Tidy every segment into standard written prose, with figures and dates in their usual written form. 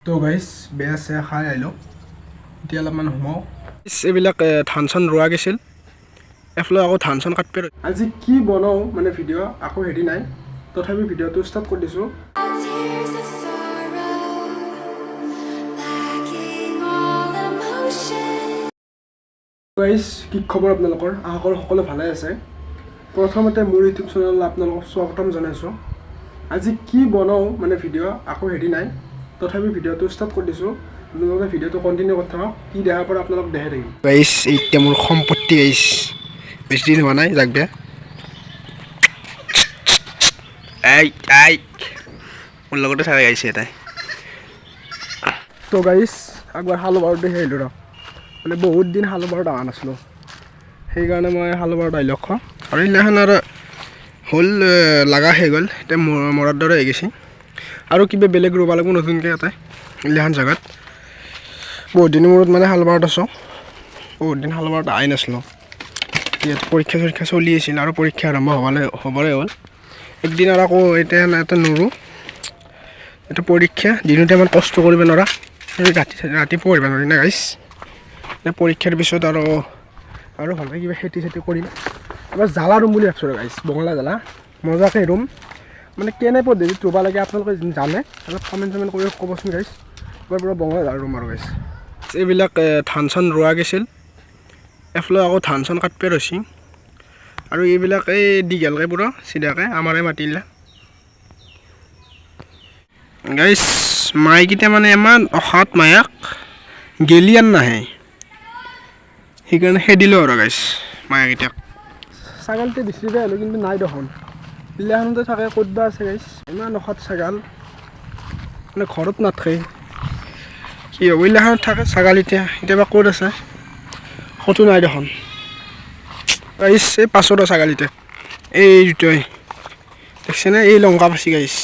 তো গাইছ, বেয়া চেয়া খাই আহিলোঁ, এতিয়া অলপমান সোমাওঁ। এইবিলাক ধান চান ৰোৱা গৈছিল, এফালে আকৌ ধান চান কাটবে। আজি কি বনাওঁ মানে ভিডিঅ' আকৌ হেৰি নাই, তথাপি ভিডিঅ'টো ষ্টাৰ্ট কৰি দিছোঁ। Tears of sorrow, lacking all emotion. গাইছ, কি খবৰ আপোনালোকৰ? আশা কৰোঁ সকলো ভালে আছে। প্ৰথমতে মোৰ ইউটিউব চেনেলত আপোনালোকক স্বাগতম জনাইছোঁ। আজি কি বনাওঁ মানে ভিডিঅ' আকৌ হেৰি নাই, তথাপি ভিডিঅ'টো ষ্টাৰ্ট কৰি দিছোঁ। আপোনালোকে ভিডিঅ'টো কণ্টিনিউ কৰি থাকক, কি দেখাৰ পৰা আপোনালোক দেখাই থাকিম। গাইছ, এতিয়া মোৰ সম্পত্তি গাইছ, বেছি দিন হোৱা নাই যাক বেয়া। এই এই মোৰ লগতে থাকে গাইছে এটাই। তো গাইছ, একবাৰ শালবাৰত দেখি আহিলোঁ ৰ, মানে বহুত দিন শালবাৰত অহা নাছিলোঁ, সেইকাৰণে মই শালবাৰত আহিলোঁ। আৰু সেইদিনাখন আৰু হ'ল লাগা হৈ গ'ল, এতিয়া মৰাৰ দৰে হৈ গৈছে। আৰু কিবা বেলেগ ৰুব লাগিব নতুনকৈ ইয়াতে এইগিলাখন জেগাত। বহুত দিনৰ মূৰত মানে শালবাৰত আছোঁ, বহুত দিন শালবাৰত অহাই নাছিলোঁ। ইয়াত পৰীক্ষা চৰীক্ষা চলি আছিল আৰু পৰীক্ষা আৰম্ভ হ'বলৈ হ'ল একদিন আৰু আকৌ এতিয়া এটা নোৰো। এইটো পৰীক্ষা দিনতে ইমান কষ্ট কৰিব নোৱাৰা, ৰাতি ৰাতি পঢ়িব নোৱাৰি না গাইছ। এতিয়া পৰীক্ষাৰ পিছত আৰু আৰু ভালকৈ কিবা খেতি চেতি কৰিম। এবাৰ জ্বালা ৰুম বুলি ভাবছোঁ গাইছ, বঙলা জ্বালা মজাকৈ ৰুম। মানে কেনে পদ্ধতিত ৰুব লাগে আপোনালোকে জানে, অলপ কমেণ্ট চমেণ্ট কৰি ক'বচোন গাইছ। এবাৰ পূৰা বঙলা জ্বালা ৰুম আৰু গাইছ। এইবিলাক ধান চান ৰোৱা গৈছিল, এফালে আকৌ ধান চান কাটবে ৰৈছি। আৰু এইবিলাক এই দীঘলকৈ পূৰা চিধাকৈ আমাৰে মাটিলা গাইছ। মাইকেইটা মানে ইমান অসাত, মায়াক গেলি আন নাহে, সেইকাৰণে খেদিলোঁ আৰু গাইছ মায়াকেইটাক। ছাগালটো বিচাৰি আহিলোঁ কিন্তু নাই দেখোন, বিলাখনতে থাকে, ক'ত বা আছে গাইছ। ইমান অসাত ছাগাল, মানে ঘৰত নাথাকে, কি হ'ব? এইগিলাখনত থাকে ছাগাল, এতিয়া এতিয়া বা ক'ত আছে, ক'তো নাই দেখোন গাইছ। এই পাছৰ ছাগাল এতিয়া এই দুটাই দেখছেনে, এই লংকা পাচি গাইছ।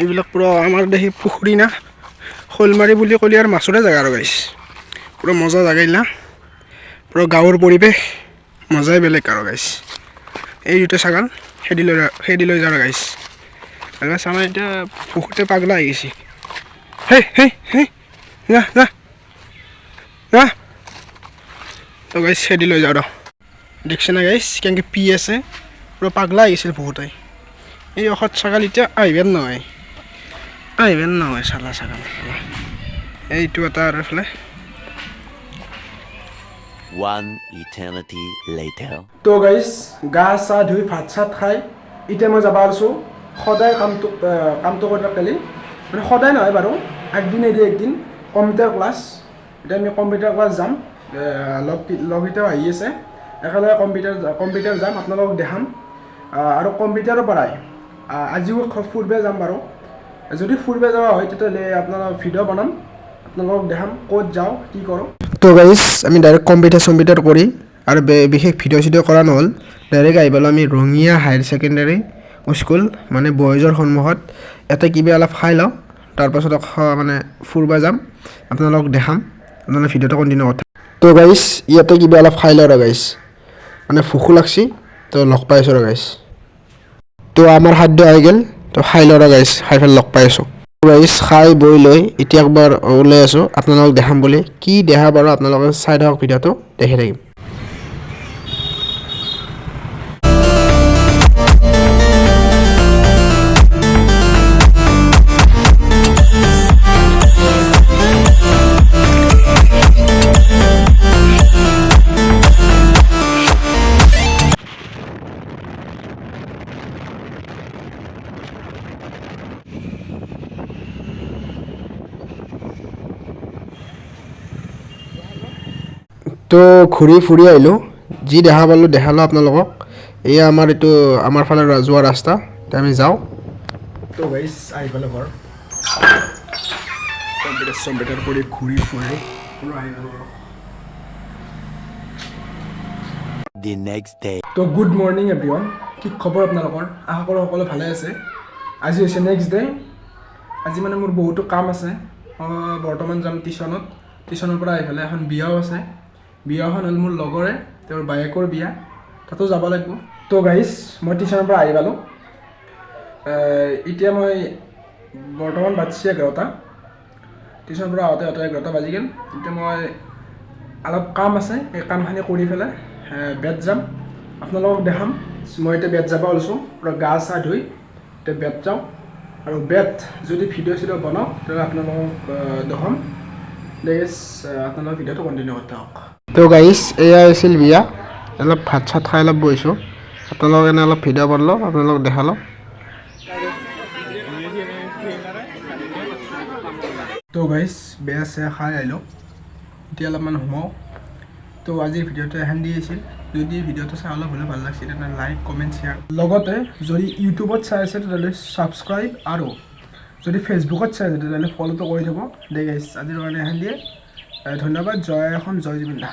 এইবিলাক পূৰা আমাৰ দেখি পুখুৰী না, শ'লমাৰী বুলি ক'লে আৰু মাছৰে জেগা আৰু গাইছ। পূৰা মজা জেগা এইগিলা, পূৰা গাঁৱৰ পৰিৱেশ মজাই বেলেগ আৰু গাইছ। এই দুটা ছাগাল খেদি লৈ যাওঁ গাইছ। আৰু আমাৰ এতিয়া পুখুৰীতে পাগলা হৈ গৈছে। হেই হেই হেই, যা যা যা। তো গাইছ, খেদি লৈ যাওঁ ৰ। দেখছে না গাইছ কেনেকৈ পি আছে, পূৰা পাগলা হৈ গৈছিল বহুতেই। এই অসৎ ছাগাল এতিয়া আহিবেন নহয়, আহিবেন নহয় চালা ছাগাল। এইটো এটা আৰু এইফালে। One eternity later. তো গাইছ, গা চা ধুই ভাত চাত খাই এতিয়া মই যাব আছোঁ। সদায় কামটো কৰিব কালি, মানে সদায় নহয় বাৰু, একদিন এৰি একদিন কম্পিউটাৰ ক্লাছ। এতিয়া আমি কম্পিউটাৰ ক্লাছ যাম, লগকেইটাও আহি আছে, একেলগে কম্পিউটাৰ যাম, আপোনালোকক দেখাম। আৰু কম্পিউটাৰৰ পৰাই আজিও ফুৰিব যাম বাৰু। যদি ফুৰিব যোৱা হয় তেতিয়াহ'লে আপোনালোক ভিডিঅ' বনাম, আপোনালোকক দেখাম ক'ত যাওঁ কি কৰোঁ। তো গাইছ, আমি ডাইৰেক্ট কম্পিউটাৰ চম্পিউটাৰ কৰি আৰু বিশেষ ভিডিঅ' চিডিঅ' কৰা নহ'ল, ডাইৰেক্ট আহি পালোঁ আমি ৰঙিয়া হায়াৰ ছেকেণ্ডেৰী স্কুল, মানে বয়জৰ সন্মুখত। ইয়াতে কিবা অলপ খাই লওঁ, তাৰপাছত মানে ফুৰিব যাম, আপোনালোকক দেখাম, আপোনালোকে ভিডিঅ'টো কণ্টিনিউ কৰি থাকক। তো গাইছ, ইয়াতে কিবা অলপ খাই লওঁ আৰু গাইছ, মানে ভোকো লাগছি, তো লগ পাই আছোঁ আৰু গাইছ। তো আমাৰ খাদ্য আহি গ'ল, তো খাই লওঁ আৰু গাইছ, খাই পেলাই লগ পাই আছোঁ গাইছ। খাই বৈ লৈ এতিয়া একবাৰ ওলাই আছোঁ আপোনালোকক দেখাম বুলি। কি দেখা বাৰু আপোনালোকে চাই থাকক, ভিডিঅ'টো দেখি থাকিম। তো ঘূৰি ফুৰি আহিলোঁ, যি দেখা পালোঁ দেখালোঁ আপোনালোকক। এয়া আমাৰ এইটো আমাৰ ফালে যোৱা ৰাস্তা, এতিয়া আমি যাওঁ। তো গাইছ, আহি পালোঁ ঘৰ, কম্পিউটাৰ চম্পিউটাৰ কৰি ঘূৰি ফুৰি পুৰা আহি পালোঁ ঘৰ। The next day. তো গুড মৰ্ণিং এভৰিৱান, কি খবৰ আপোনালোকৰ? আশা কৰোঁ সকলো ভালে আছে। আজি হৈছে নেক্সট ডে। আজি মানে মোৰ বহুতো কাম আছে। মই বৰ্তমান যাম টিউশ্যনত, টিউশ্যনৰ পৰা আহি পেলাই এখন বিয়াও আছে। বিয়াখন হ'ল মোৰ লগৰে, তেওঁৰ বায়েকৰ বিয়া, তাতো যাব লাগিব। তো গাইছ, মই টিউশ্যনৰ পৰা আহি পালোঁ। এতিয়া মই বৰ্তমান বাজিছে 11টা। টিউশ্যনৰ পৰা আহোঁতে আহোঁতে 11টা বাজি গ'ল। এতিয়া মই অলপ কাম আছে, সেই কামখিনি কৰি পেলাই বেত যাম, আপোনালোকক দেখাম। মই এতিয়া বেত যাব ওলাইছোঁ। পূৰা গা চা ধুই এতিয়া বেত যাওঁ আৰু বেত যদি ভিডিঅ' চিডিঅ' বনাওঁ, তেতিয়াহ'লে আপোনালোকক দেখাম। গাইজ, আপোনালোকৰ ভিডিঅ'টো কণ্টিনিউ কৰি থাকক। তো গাইজ, এয়া আছিল বিয়া। অলপ ভাত চাত খাই অলপ বহিছোঁ। আপোনালোক এনে অলপ ভিডিঅ' বনালোঁ, আপোনালোকক দেখালোঁ। তো গাইজ, বেয়া চেয়া খাই আহিলোঁ, এতিয়া অলপমান সোমাওঁ। তো আজিৰ ভিডিঅ'টো এখন দি আছিল। যদি ভিডিঅ'টো চাই অলপ হ'লেও ভাল লাগিছে, তেতিয়াহ'লে লাইক, কমেণ্ট, শ্বেয়াৰ, লগতে যদি ইউটিউবত চাই আছে, তেতিয়াহ'লে ছাবস্ক্ৰাইব আৰু যদি ফেচবুকত চাই আছে, তেতিয়াহ'লে ফ'ল'টো কৰি থ'ব। দে গাইজ, আজিৰ কাৰণে এখন দিয়ে। ধন্যবাদ। জয় অসম, জয় জুবিন দা।